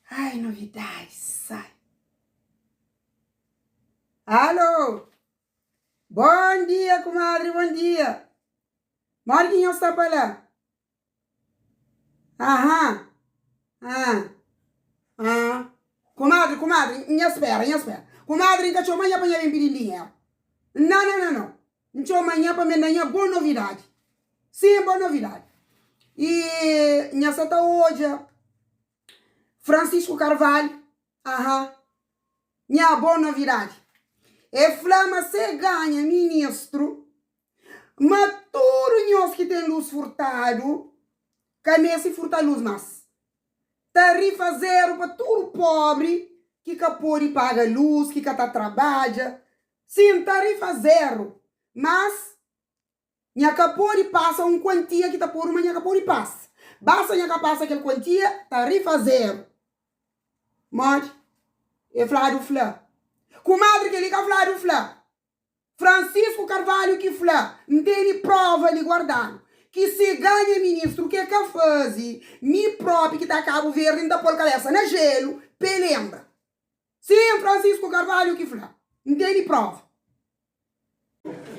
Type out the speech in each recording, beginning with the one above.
Ai, novidadi sai. Alo! Bon dia, kumadri, bon dia. Modi ki nhos sta pa la? Aha, ah, ah. Kumadri, kumadri, nha spera, nha spera. Kumadri, N ka txoma nha pa nha ben pidi-m dinheru. Nau, nau, nau, nau. N txoma nha pa me da nha bon novidadi. Sin, bon novidadi. I nha sa ta odja Francisco Carvalho, aha, nha bon novidadi. E fla ma se ganha ministru, ma tudu nhos ki ten lus furtadu ka meste furta lus mas. Tarifa zeru pa tudu pobri ki ka pode paga lus, ki ka ta trabadja. Sin, tarifa zeru. Mas, nha ka pode pasa un kuantia ki ta podu ma nha ka pode pasa. Basta nha ka pasa kel kuantia, tarifa zeru. Modi? E fladu fla. Kumadri, kel-li ka fladu fla. Francisco Carvalho ki fla, N tene prova li guardadu, ki si ganha ministru ke ka faze, mi propi ki ta Cabo Verde N ta pol kabesa na jelu pe lembra. Sim, Francisco Carvalho ki fla, N tene prova.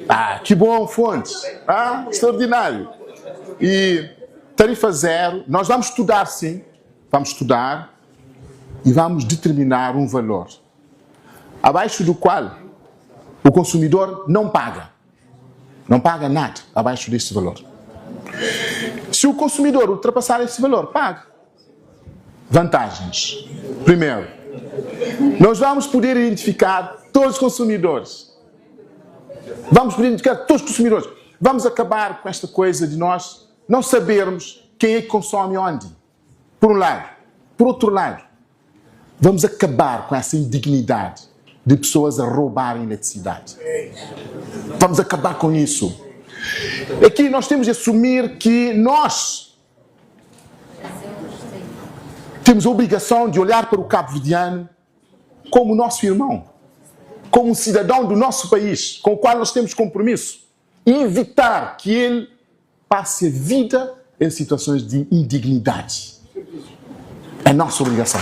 Ah, ki bom fontes. Ah, extraordinário. E tarifa zero, nós vamos estudar sim, vamos estudar e vamos determinar um valor. Abaixo do qual o consumidor não paga. Não paga nada abaixo desse valor. Se o consumidor ultrapassar esse valor, paga. Vantagens. Primeiro, nós vamos poder identificar todos os consumidores. Vamos poder identificar todos os consumidores. Vamos acabar com esta coisa de nós não sabermos quem é que consome onde. Por um lado. Por outro lado, vamos acabar com essa indignidade de pessoas a roubarem eletricidade. Vamos acabar com isso. Aqui nós temos de assumir que nós temos a obrigação de olhar para o cabo-verdiano como nosso irmão, como um cidadão do nosso país, com o qual nós temos compromisso, e evitar que ele passe a vida em situações de indignidade. É nossa obrigação.